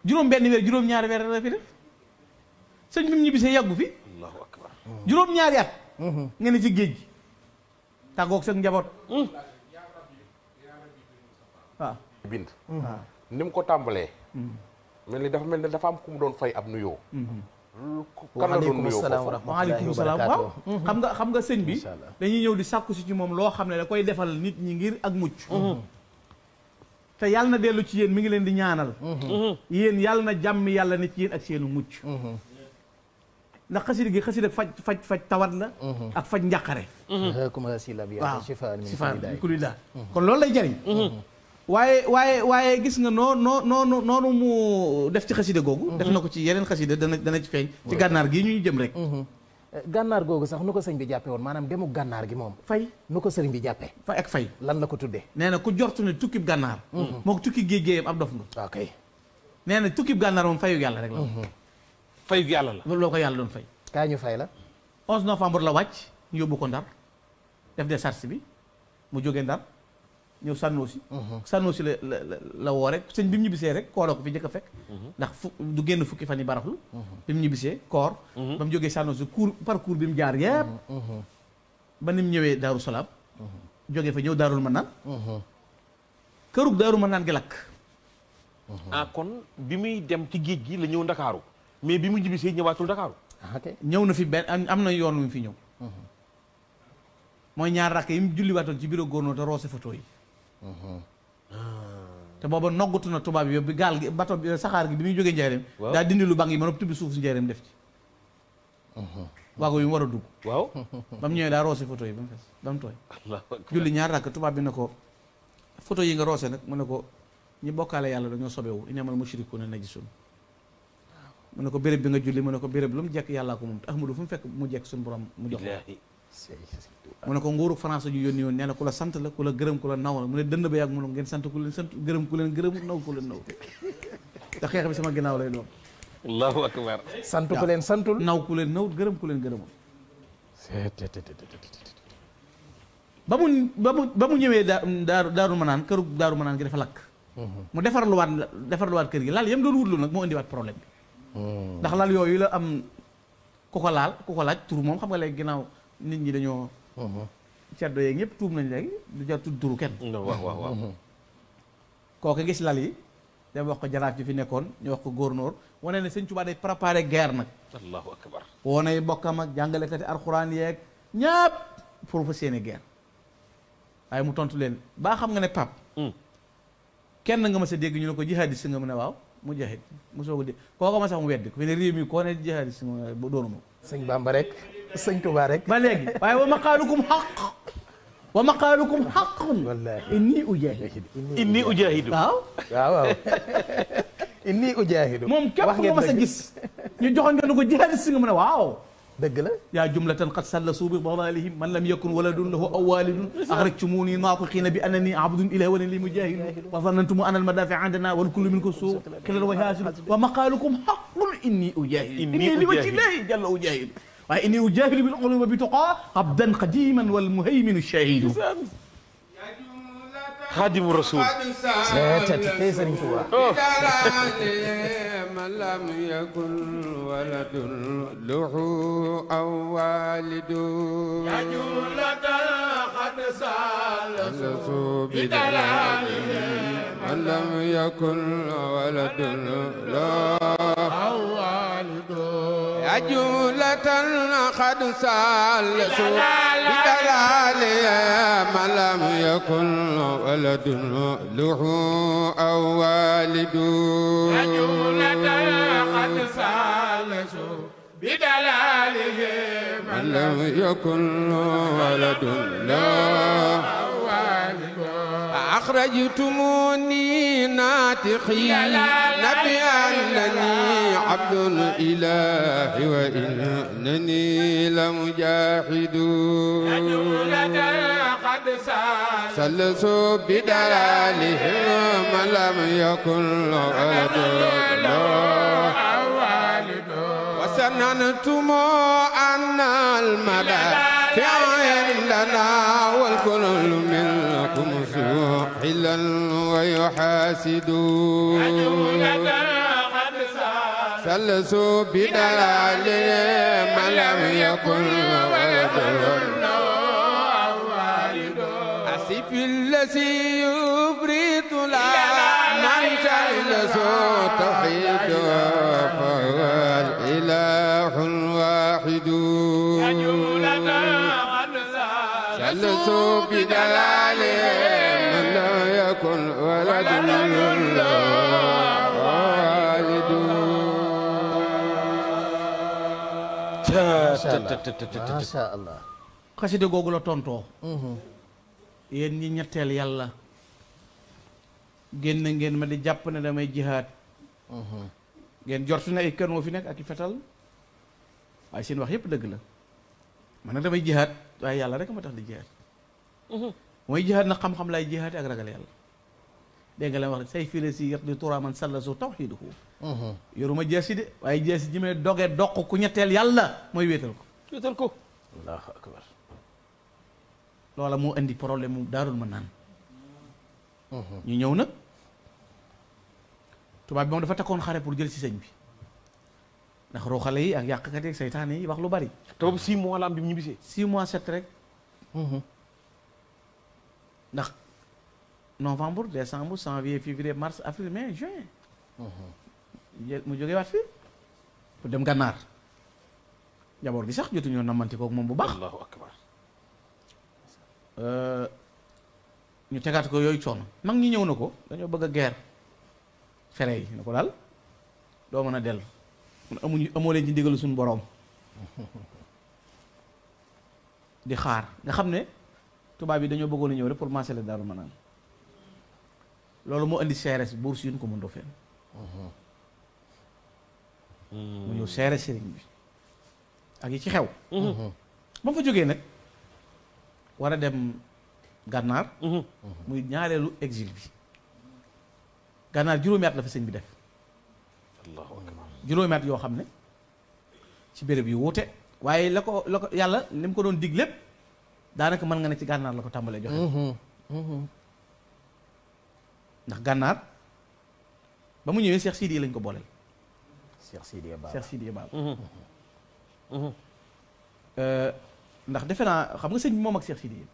juróom-benn weer juróom-ñaari weer la fi def sëñ bi mu ñibbisee yàggu fi. allahu akbar. juróom-ñaari at. nga ne ci géej gi tàggoog seen njaboot. waaw. bind. ni mu ko tàmbalee. mel ni dafa am ku mu doon fay ab nuyoo. kan la doon nuyoo foofu. waaleykum salaam waaw. xam nga sëñ bi. dañuy ñëw di sàkku si ci moom loo xam ne da koy defal nit ñi ngir ak mucc. te yàlla na dellu ci yéen mi ngi leen di ñaanal. yéen yàlla na jàmmi yàlla ne ci yéen ak seenu mucc. ndax xasida gi xasida faj tawat la. ak faj njàqare. waaw sifaa kulillah kon loolu lay jariñ. waaye gis nga noonu mu def ci xasida googu. def na ko ci yeneen xasida dana ci feeñ. ci gànnaar gii ñuy jëm rek. gànnaar googu sax nu ko sëñ bi jàppe woon maanaam demu gànnaar gi moom. fay nu ko sëriñ bi jàppee. fay ak fay lan la ko tuddee. nee na ku jortu ne tukkib gànnaar. moo ko tukki géej-géeyam ab dof nga. ok nee na tukkib gànnaar moom fayu yàlla rek la. fayu yàlla la. loolu loo ko yàlla doon fay. kaa ñu fay la. 11 novembre la wàcc ñu yóbbu ko ndar def décharge bi mu jógee ndar ñëw Sànnoosi. Sànnoosi la woo rek sëñ bi mu ñibbisee rek koor la ko fi njëkk a fekk. ndax du génn fukki fan yi baraxlu. bi mu ñibbisee koor. ba mu jógee Sànnoosi parcours bi mu jaar yépp ba ni mu ñëwee Daaru Salaam. jógee fa ñëw Daarul Manaan. kërug Daaru Manaan gi lakk. kon bi muy dem ci géej gi la ñëw Ndakaaru mais bi mu ñibbisee ñëwaatul Ndakaaru. ñëw na fi benn am na yoon wu mu fi ñëw. mooy ñaar rakk yi mu julliwaatoon ci bureau góornóor te roose photo yi. te booba noggatu na tubaab yi bi gaal gi bato bi saxaar gi bi muy jógee Njaaréem. daa dindi lu bang yi mën a tubbi suuf si Njaaréem def ci. waago yu mu war a dugg. waaw ba mu ñëwee daa roose photo yi ba mu fees ba mu tooy. julli ñaar rakk tubaab bi ne ko photo yi nga roose nag mu ne ko ñi bokkaale yàlla dañoo sobewu innamal mushrikuuna najisun. mu ne ko béréb bi nga julli mu ne ko béréb lu mu jekk yàllaa ko moom te Ahmadu fu mu fekk mu jekk suñu borom mu jox mu ne ko nguuru France ju yónni woon nee na ku la sant la ku la gërëm ku la naw la mu ne dënd ba yàgg mu ne ngeen sant ku leen sant gërëm ku leen gërëm naw ku leen naw te xeex bi sama ginnaaw lay doon. allahu akbar. sant ku leen santul naw ku leen naw gërëm ku leen gërëmul. ba mu ñëwee daaru manaan këru daaru manaan gi dafa lakk. mu defarluwaat kër gi laal yam doon wutlu nag moo indiwaat problème bi. ndax lal yooyu la am ku ko laaj tur moom xam nga léegi ginnaaw nit ñi dañoo. ceddo yeeg ñëpp tuub nañ léegi du jar tudd turu kenn. waaw. kooku gis lal yi dem wax ko jaraaf ji fi nekkoon ñu wax ko góornóor wane ne sëñ Tuubaa day préparé guerre nag. allahu akbar. wone bokkam ak jàngalekati alxuraan yeeg ñëpp pour fa seeni guerre waaye mu tontu leen baa xam nga ne pap kenn nga ma sa dégg ñu ne ko jihadiste nga mu ne waaw mujahid mu soog a dégg kooku ma sax mu weddi ko fi ne réew mi koo ne jihadiste nga doonu ma ko. sëñ Bamba rek sëñ Tuubaa rek. ba léegi waaye wa maqaalukum xaqun. wallaahi inni ujaahidu. waaw. inni ujaahidu. moom képp nga ma sa gis. ñu joxoon nga ne ko jihadiste nga mu ne waaw. dëgg la. yaa jumlatan qad sallasu bi dalalihim man lam yakun waladun lahu aw walidun axrajtumuni naatiqina bi annani abdun ilahi wa li mujahidu wa zanantum anna al madafi indana wal kullu minkum suu kilal wa haasidu wa maqalukum haqqun inni ujahidu inni li wajhi llahi jalla ujahidu waaye inni ujahidu bil ulumi bi tuqa abdan qadiman wal muhayminu shahidu xaadimu rasul. tey Sëriñ Tuubaa. من لم يكن ولد له أو والد يا جملة قد سالسوا بدلاله من لم يكن ولد له أو والد يا جملة قد سالسوا بدلاله من لم يكن ولد له أو والد يا جملة قد سالسوا بدلاله من لم يكن ولد له والد أخرجتموني ناطقين بأنني عبد الإله وإنني لمجاهد يا جملة قد سالسوا بدلاله من لم يكن ولد له وسننتم أن المدى في عندنا والكل منكم سوحلا ويحاسد سلسوا بدلال من لم يكن ولده أسف الذي يبرد لا ننسى لسوء توحيد فهو الإله الواحد سلسوا بدلال من لم يكن ولده macha allah. xasida googu la tontoo yéen ñi ñetteel yàlla génn ngeen ma di jàpp ne damay jihaad ngeen jortu ne ay kër moo fi nekk ak i fetal waaye seen wax yépp dëgg la man nag damay jihaad waaye yàlla rek ma tax di jihaad mooy jihaad nag xam-xam lay jihaad ak ragal yàlla dégg nga leen wax say file si yet di turaaman sallasu tawxiiduhu yoruma jeesi de waaye jeesi ji may doge doq ku ñetteel yàlla mooy wéetal ko allahu akbar. loola moo indi problème mu daarul ma naan ñu ñëw nag tubaab bi moom dafa takkoon xare pour jël ci sëñ bi ndax ruuxale yi ak yàqkat yi ak seytaane yi wax lu bari te boobu 6 mois la am bi mu ñibbisee 6 mois 7 rek ndax novembre décembre janvier février mars avril mai juin mu jógee waat fii pour dem gànnaar njaboot gi sax jotuñoo namante kook moom bu baax allahu akbar ñu tegaat ko yooyu coono mag ñi ñëw na ko dañoo bëgg a guerre fere yi ne ko daal doo mën a dellu amoo leen ci ndigalu suñu boroom di xaar nga xam ne tubaab yi dañoo bëggoon a ñëw rek pour marché la Daaru Manaan loolu moo indi CRS buur si ko mën doo fen mu ñëw CRS sëriñ bi ak yi ci xew ba fa jógee nag war a dem gànnaar muy ñaareelu exil bi gànnaar juróomi at la fa sëñ bi def allahu akbar juróomi at yoo xam ne ci béréb yu wuute waaye la ko yàlla li mu ko doon dig lépp daanaka mën nga ne ci gànnaar la ko tàmbalee joxe ndax gànnaar ba mu ñëwee Cheikh Sidiya lañ ko booleel Cheikh Sidiya Baba Cheikh Sidiya Baba ndax defe naa xam nga sëñ bi moom ak Cheikh Sidiya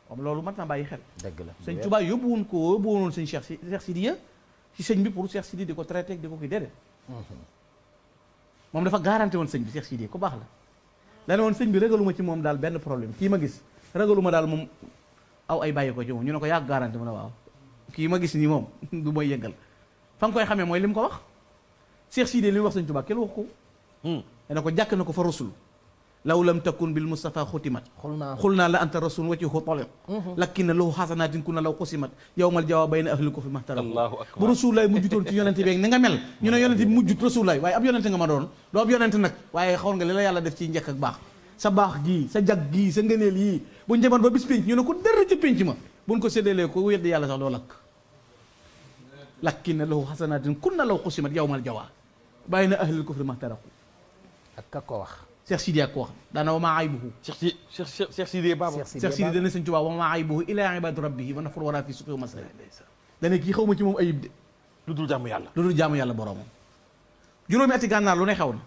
xam loolu mat naa bàyyi xel dëgg la sëñ Tuubaa yóbbuwoon sëñ Cheikh Sidiya ci sëñ bi pour Cheikh Sidiya di ko traité di ko kii déedéet moom dafa garanté woon sëñ bi Cheikh Sidiya ku baax la dane woon sëñ bi ragaluma ci moom daal benn problème kii ma gis ragaluma daal moom aw ay bàyyi ko ci moom ñu ne ko yàgg garanté mu ne waaw kii ma gis nii moom du mooy yëngal fa nga koy xamee mooy li mu ko wax Cheikh Sidiya li mu wax sëñ Tuubaa kenn wax ko dana ko jàkk na ko fa rasul law lam takun bil Mustafa xutimat xul naa la anta rasul wacci xu toliq lakkin na lahu xasanaatin kun na law xusimat yowmal jawaab bayna ahli ko fi maxtara bu rasulaay mujjutoon ci yonente bi ni nga mel ñu ne yonente bi mujjut rasulaay waaye ab yonente nga ma doon doo ab yonente nag waaye xawoon nga li la yàlla def ci njëkk ak baax sa baax gii sa jag gii sa ngëneel yii bu njëman ba bis pénc ñu ne ko dër ci pénc ma buñ ko séddalee ko weddi yàlla sax doo lakk lakkin na lahu xasanaatin kun na law xusimat yowmal jawaab bayna ahli ko fi maxtara ak ka ko wax Cheikh Sidiya ko wax daana wa maa aybuhu Cheikh Sidiya Baba Cheikh Sidiya dana sëñ Tuubaa wa maa aybuhu ilaa ibaadu rabbihi wa nafur wara fi suqi wa masari dana kii xaw ma ci moom ayib de lu dul jaamu yàlla boroomam juróomi ati gànnaar lu ne xew na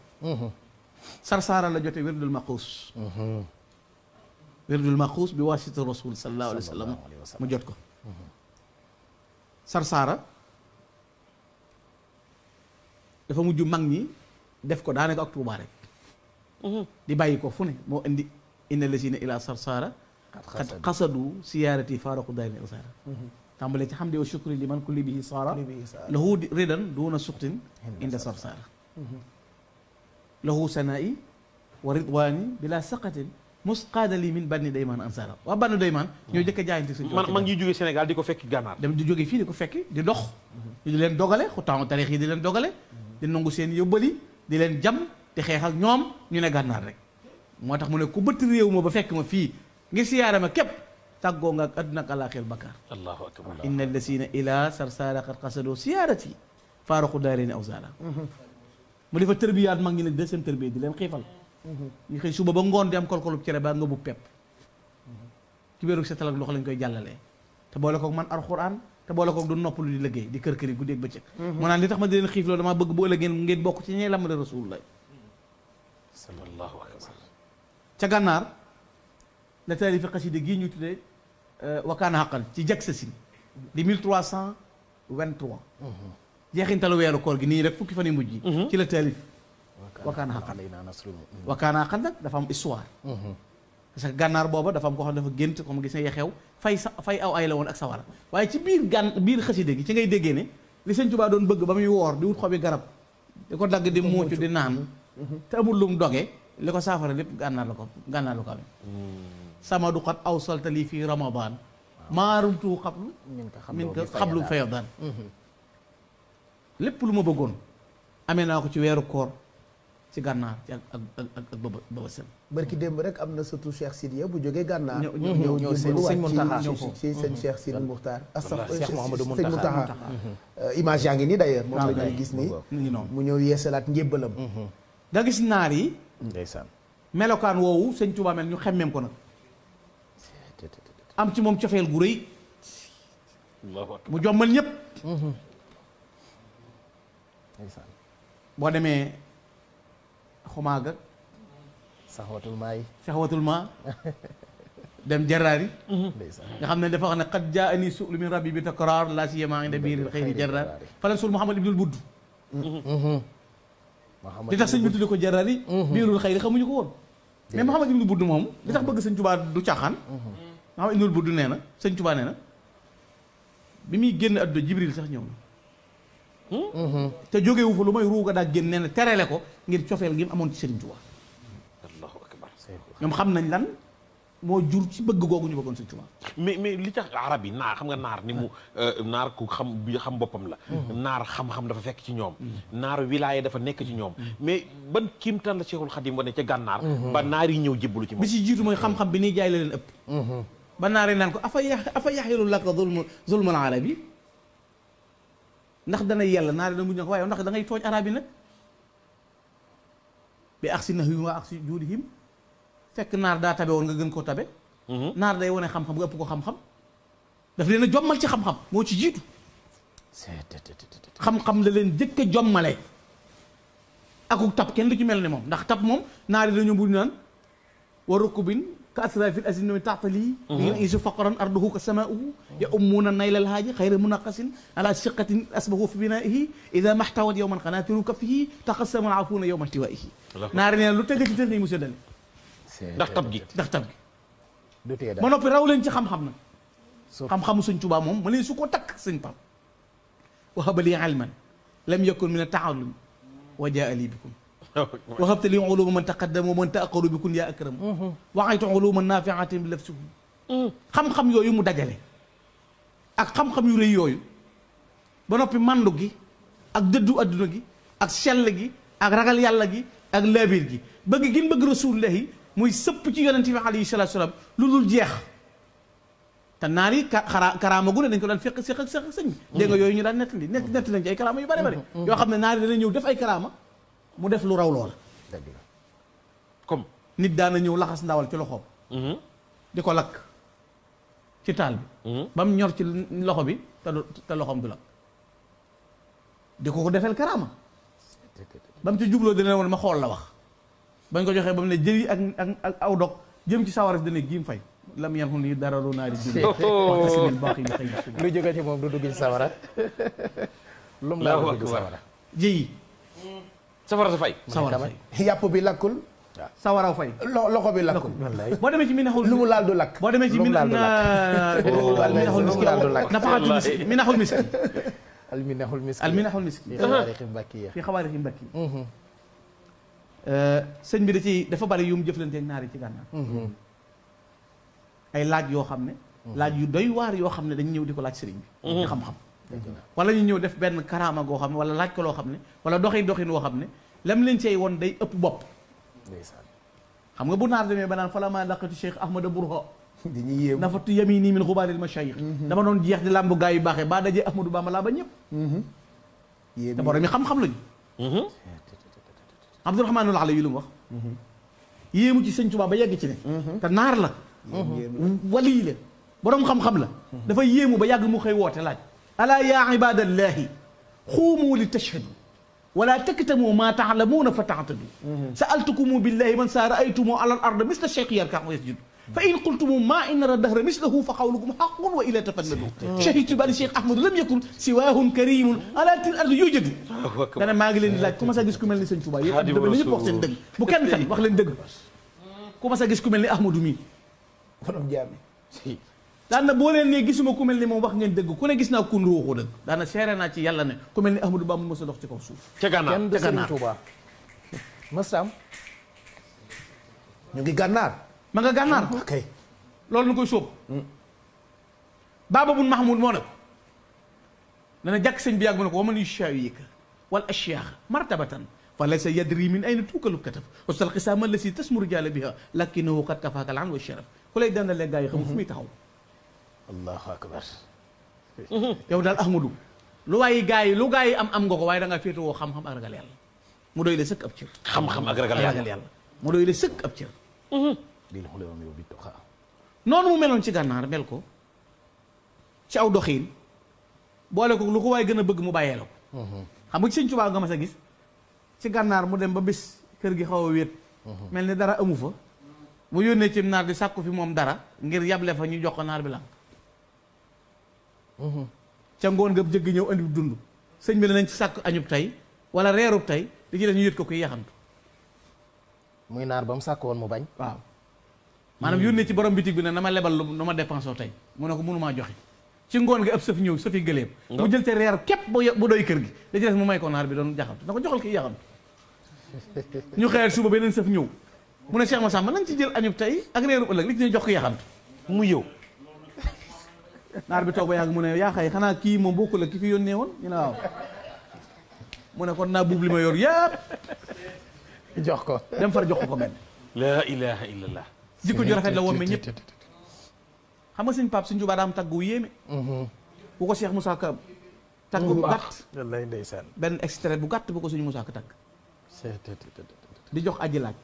sarsaara la jote wirdul maquus bi waasita rasul sallallahu alayhi wa sallam mu jot ko sarsaara dafa mujj mag ñi def ko daanaka ak Tuubaa rek di bàyyi ko fu ne moo indi inna lazina ila sarsara xad xasadu siyaarati faaraqu daari usaara tàmbalee ci hamdi wa shukri liman kulli bihi saara lahu ridan duna suxtin inda sarsara lahu sanaa'i wa ridwaani bila saqatin musqaadali min banni daymaan ansara waa banni daymaan ñoo jëkk a jaayante suñu man ngi jógee Sénégal di ko fekki gànnaar dem di jóge fii di ko fekki di dox di leen dogale xutaanu tarix yi di leen dogale di nangu seen yóbbali di leen jam di xeex ak ñoom ñu ne gànnaar rek moo tax mu ne ku bëtt réew ma ba fekk ma fii ngir siyaare ma képp tàggoo nga ak àdduna ak àllaaxira bakkaar allahu akbar inna allasina ila sarsara qad qasadoo siyaarati faaraqu daarini aw zaara mu defa tërbiyaat mag ñi ne deuxième tërbiya di leen xiifal ñu xëy suba ba ngoon di am kolkolub cere ba nga bu pepp ci wéeru setal ak ndox lañ koy jàllalee te boole kook man alquran te boole koog du noppalu di liggéey di kër kër yi guddeeg bëccëg mu naan li tax ma di leen xiif loolu damaa bëgg bu ëllëgee ngeen bokk ci ñee lamale rasulullah sallallahu alayhi wa sallam. ca gànnaar la taalifi xasida gii ñu tuddee wakaana xaqan ci jag sa sin di 1323 jeexintalu weeru koor gi nii rek fukki fan yu mujj yi ci la taalif wakaana xaqan wakaana xaqan nag dafa am histoire parce que gànnaar booba dafa am koo xam ne dafa gént comme gis nga xew fay aw ay la woon ak sawara waaye ci biir xasida gi ci ngay déggee ne li sëñ Tuubaa doon bëgg ba muy woor di wut xobi garab di ko dagg di muucu di naan te amul lum doge li ko saafara lépp gànnaar la ko amee sama du xat aw soltali fii ramadan maarumtu xablu min ko xablu fayadan lépp lu ma bëggoon amee naa ko ci weeru koor ci gànnaar ci ak baba sën barki démb rek am na surtout Cheikh Sidiya bu jógee gànnaar ñëw sëñ Muntaxa ci sëñ Cheikh Sidi Muxtaar Cheikh Mouhamadou sëñ Muntaxa image yaa ngi nii d'ailleurs moom la ñuy gis ni mu ñëw yeesalaat njébbalam nga gis naar yi ndeysaan melokaan woowu sëñ Tuubaa mel ñu xemmeem ko nag am ci moom cofeel gu rëy mu jommal ñëpp ndeysaan boo demee xumaaga saxwatul maa yi saxwatul maa dem jaraari ndeysaan nga xam ne dafa wax ne qad jaani su'lu min rabbi bi takraar la siyama inda biiril xëyri jaraar falan sul Muhammad ibnul Budd li tax sëñ bi tudde ko jaraari biirul xëyri xamuñu ko woon mais Muhammad ibnul Budd moom li tax bëgg sëñ Tuubaa du caaxaan Muhammad ibnul Budd nee na sëñ Tuubaa nee na bi muy génn àdduna Jibril sax ñëw na te jógewu fa lu may ruuga daa génn nee na terele ko ngir cofeel gi mu amoon ci Sëriñ Tuubaa allahu akbar. ñoom xam nañ lan moo jur ci bëgg googu ñu bëggoon Sëriñ Tuubaa mais li tax arab yi naar xam nga naar ni mu naar ku xam boppam la. naar xam-xam dafa fekk ci ñoom. naar wilaaya dafa nekk ci ñoom. mais ban kiimtaan la Cheikhul Khadim wane ca gànnaar. ba naar yi ñëw jébbalu ci moom. bi ci jiitu mooy xam-xam bi nii jaay la leen ëpp. ba naar yi naan ko afa yaxilu laka zulmul arabi ndax dana yàlla naar yi da mujj na ko waaye ndax da ngay tooñ arab yi nag bi aksi nahwihim wa aksi juudihim fekk naar daa tabe woon nga gën koo tabe naar day wane xam-xam nga ëpp ko xam-xam daf leen a jommal ci xam-xam moo ci jiitu xam-xam la leen jëkk a jommale akuk tab kenn du ci mel ni moom ndax tab moom naar yi dañoo mujj naan wa rukubin ka asrafil asinami taxtali ngeen isu faqaran arduhu ka samaauhu ya ummuuna naylal haaji xayra munaqasin ala siqatin asbahu fi binaihi ida maxtawat yowman xanaatiru kafihi taxasama afuuna yowma tiwaihi naari nee na lu tëgg ci tënk yi mu séddale ndax tab gi ba noppi raw leen ci xam-xam nag xam-xamu sëñ Tuubaa moom ma leen su ko takk sëñ Pam wahaba li ilman lam yakun min ataallum wa jaa li bikum wahabta li uluma man taqaddama wa man taaqaru bikun yaa akram waxaytu uluma nafiatin bi lafsuhu xam-xam yooyu mu dajale ak xam-xam yu rëy yooyu ba noppi mandu gi ak dëddu adduna gi ak sell gi ak ragal yàlla gi ak laabir gi bëgg gin bëgg rasulullahi muy sëpp ci yonente bi alayhi salaatu salaam lu dul jeex te naar yi karaama gu ne dañ ko daan fekk seq ak sëñ bi dégg nga yooyu ñu daan nettali nettali nañ ci ay karaama yu bari bari yoo xam ne naar yi dana ñëw def ay karaama mu def lu raw loola comme nit daana ñëw laxas ndawal ci loxoom di ko lakk ci taal bi ba mu ñor ci loxo bi te loxoom du lakk di ko defeel karaama ba mu ci jubloo dina woon ma xool la wax bañ ko joxee ba mu ne jëri ak aw dog jëm ci sawara si dana giim fay lam yan xun yi dara ru naari dund waxta si leen baax yi xëy na suba lu jóge ci moom du dugg ci sawara lum laa dugg ci sawara jëyi safara sa fay sawara fay yàpp bi lakkul sawara fay loxo bi lakkul boo demee ci minaxul lu mu laal du lakk boo demee ci minaxul miskin nafaxatul miskin minaxul miskin alminaxul miskin alminaxul miskin xawaarixi mbàkki ya fii xawaarixi mbàkki sëñ bi da ci dafa bari yu mu jëflante ak naar yi ci gànnaar ay laaj yoo xam ne laaj yu doy waar yoo xam ne dañu ñëw di ko laaj sëriñ bi ci xam-xam wala ñu ñëw def benn karaama goo xam ne wala laaj ko loo xam ne wala doxin woo xam ne lam leen cey woon day ëpp bopp xam nga bu naar demee ba naan fala ma laqatu Cheikh Ahmada Burha dañuy yéem nafatu yamini min xubaaril mashayikh dama doon jeex di làmbu gaa yu baaxee ba dajee Ahmadou Bamba laa ba ñëpp te borom yi xam-xam lañu Abdourahmanul Alawi lu mu wax yéemu ci sëñ Tuubaa ba yegg ci ne te naar la wali la borom xam-xam la dafa yéemu ba yàgg mu xëy woote laaj alaa yaa ibadallahi xuumu li tashhadu wala taktamu ma taalamuuna fa taatadu saaltukumu billahi man saa raaytumu ala al ard misla cheikh yarka wa yasjudu fa in qultumu ma in nara dahra mislahu fa qawlukum xaqun wa ila tafannadu shahidtu bani cheikh ahmadu lam yakun siwaahun karimun ala til ard yujadu dana maa ngi leen di laaj ku ma sa gis ku mel ni sëñ Tuubaa yéen dama ñëpp wax seen dëgg bu kenn fen wax leen dëgg ku ma sa gis ku mel ni ahmadu mii borom jaami daan na boo leen ne gisuma ku mel ni moom wax ngeen dëgg ku ne gis naa kun ruuxu dëgg daana seere naa ci yàlla ne ku mel ni Ahmadou Bamba mos a dox ci kaw suuf ca gànnaar kenn du Sëriñ Tuuba mësam ñu ngi gànnaar ma nga gànnaar ok loolu na koy sóob Baaba bun Mahmoud moo ne ko dana jàkk sëñ bi yàgg mu ne ko waman yushawika wal ashyaax martabatan fa laysa yadri min ayna tuukalu kataf wasal xisaama la si tasmu rijaala biha lakinahu qad kafaaka al an wa sharaf ku lay dana leen gaa yi xamul fu muy taxaw allahu akbar yow daal Ahmadou lu waaye gaa yi lu gaa yi am nga ko waaye da ngaa féetewoo xam-xam ak ragal yàlla mu doy la sëkk ab cër xam-xam ak ragal yàlla mu doy la sëkk ab cër noonu mu meloon ci gànnaar mel ko ci aw doxiin boole ko lu ko waaye gën a bëgg mu bàyyee la ko xam nga ci sëñ Tuubaa nga mas a gis ci gànnaar mu dem ba bis kër gi xaw a wéet mel ni dara amu fa mu yónnee ci naar di sàkku fi moom dara ngir yable fa ñu jox ko naar bi lànk ca ngoon nga jëgg ñëw andi dund sëñ bi nañ ci sàkk añub tey wala reerub tey di ci def ñu yët ko kuy yaxantu muy naar ba mu sàkk woon mu bañ waaw maanaam yónnee ci borom bitig bi ne na ma lebal lu ma dépensé tey mu ne ko mënumaa joxe ci ngoon nga ëpp sëf ñëw sëfi gëléem mu jël te reer képp bu doy kër gi da ci def mu may ko naar bi doon jaxantu na ko joxal kiy yaxantu ñu xëyal suba beneen sëf ñëw mu ne Cheikh Massamba nañ ci jël añub tey ak reerub ëllëg li ci ne jox ko yaxantu mu yow naar bi toog ba yàgg mu ne yaa xay xanaa kii moom bokkul ak ki fi yónnee woon ñu ne waaw mu ne kon naa buub li ma yor yëpp jox ko dem far jox ko benn laa ilaha illallah jikko ju rafet la woon mais ñëpp xam nga sëñ Pape sëñ Tuubaa daa am tagg wu yéeme bu ko Cheikh Moussa Ka tagg bu gàtt wallaay ndeysaan benn extrait bu gàtt bu ko sëñ Moussa Ka tagg di jox aji laaj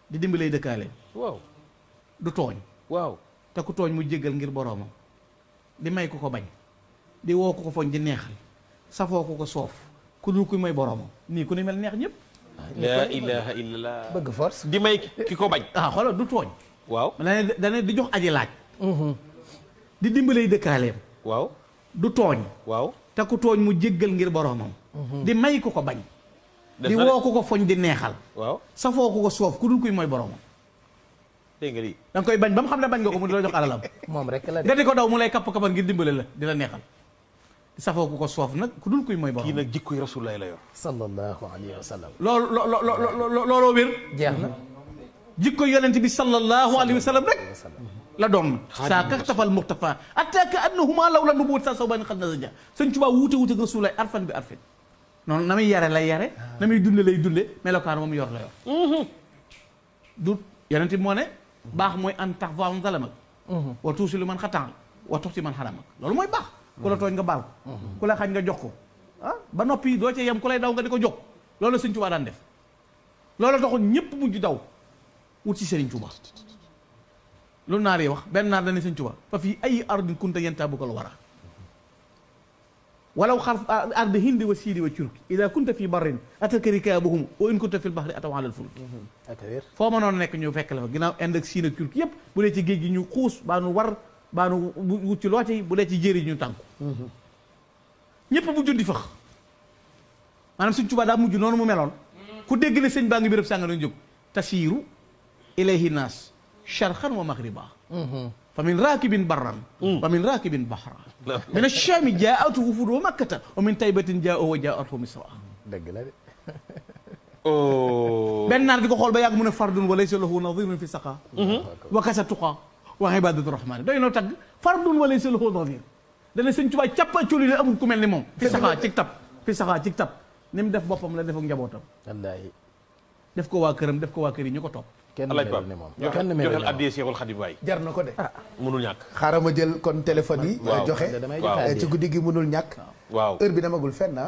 di dimbalay dëkkaale waaw du tooñ waaw te ku tooñ mu jéggal ngir boroomam di may ku ko bañ di woo ku ko foñ di neexal safoo ku ko soof ku dul kuy may boroomam nii ku ni mel neex ñëpp laa ilaha illallah bëgg force di may ki ko bañ xoolal du tooñ waaw dane di jox aji laaj di dimbalay dëkkaaleem waaw du tooñ waaw te ku tooñ mu jéggal ngir boroomam di may ku ko bañ di woo ku ko foñ di neexal waaw safoo ku ko soof ku dul kuy mooy boroomam dégg nga lii da nga koy bañ ba mu xam ne bañ nga ko mu di la jox alalam moom rek la nga di ko daw mu lay kapp-kappal ngir dimbale la di la neexal safoo ku ko soof nag ku dul kuy mooy borom kii nag jikkoy rasulullahi la yor sallallahu alayhi wa sallam looloo wér jeex na jikko yonent bi sallallahu alayhi wa sallam rek la doon saa kaxtafal muxtafa attaaka annahuma law la nubuwat sa saw bani xad na sa ja sëñ Tuubaa wuute wuute rasulullahi arfan bi arfin noonu na muy yare lay yare na muy dunde lay dunde melokaan moom yor la yor du yonent bi moo ne baax mooy an tax fa am zalamak wa tuusi lu man xataan wa toxti man xaramak loolu mooy baax ku la tooñ nga baal ko ku la xañ nga jox ko ba noppi doo ci yem ku lay daw nga di ko jox loolu la sëñ Tuubaa daan def loolu taxoon ñëpp mujj daw wut ci sëriñ Tuubaa loolu naar yi wax benn naar dane sëñ Tuubaa fa fii ay ardin kunta yantabuka al wara walaw xarf ardi hindi wa siidi wa turki ida kunta fi barrin ataka rikaabuhum wa in kunta fi l bahri ataw ala al fulki foo mënoon nekk ñu fekk la fa ginnaaw Inde ak Siin ak Turki yëpp bu dee ci géej gi ñu xuus baa nu war baa nu wut ci loote yi bu dee ci jéeri ñu tànku ñëpp mujj di fax maanaam sëñ Tuubaa daa mujj noonu mu meloon ku dégg ne sëñ baa ngi béréb sànga dañu jóg tasiiru ilayhi naas sharqan wa maghriba fa min raakibin barran wa min raakibin bahra min ash-shaami jaa'atu wufuud wa makkata wa min taybatin jaa'u wa jaa'atu misra dëgg la de benn naar di ko xool ba yàgg mu ne fardun wa laysa lahu nadirun fi saqa wa kasa tuqa wa ibadatu rahmani doy noo tagg fardun wa laysa lahu nadir dana sëñ Tuubaa cappa coli la amul ku mel ni moom fi saqa cig tab fi saqa cig tab ni mu def boppam la def ak njabootam wallaahi def ko waa këram def ko waa kër yi ñu ko topp kenn alaaj melul Pape ne moom joxal joxal addiyee Seexul Xadiim waay jar na ko de mënul ñàkk xaaral ma jël kon téléphone yi waaw. joxe waaw. ci guddi gi mënul ñàkk waaw heure bi demagul fenn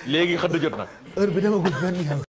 léegi xëdd jot nag heure bi demagul fenn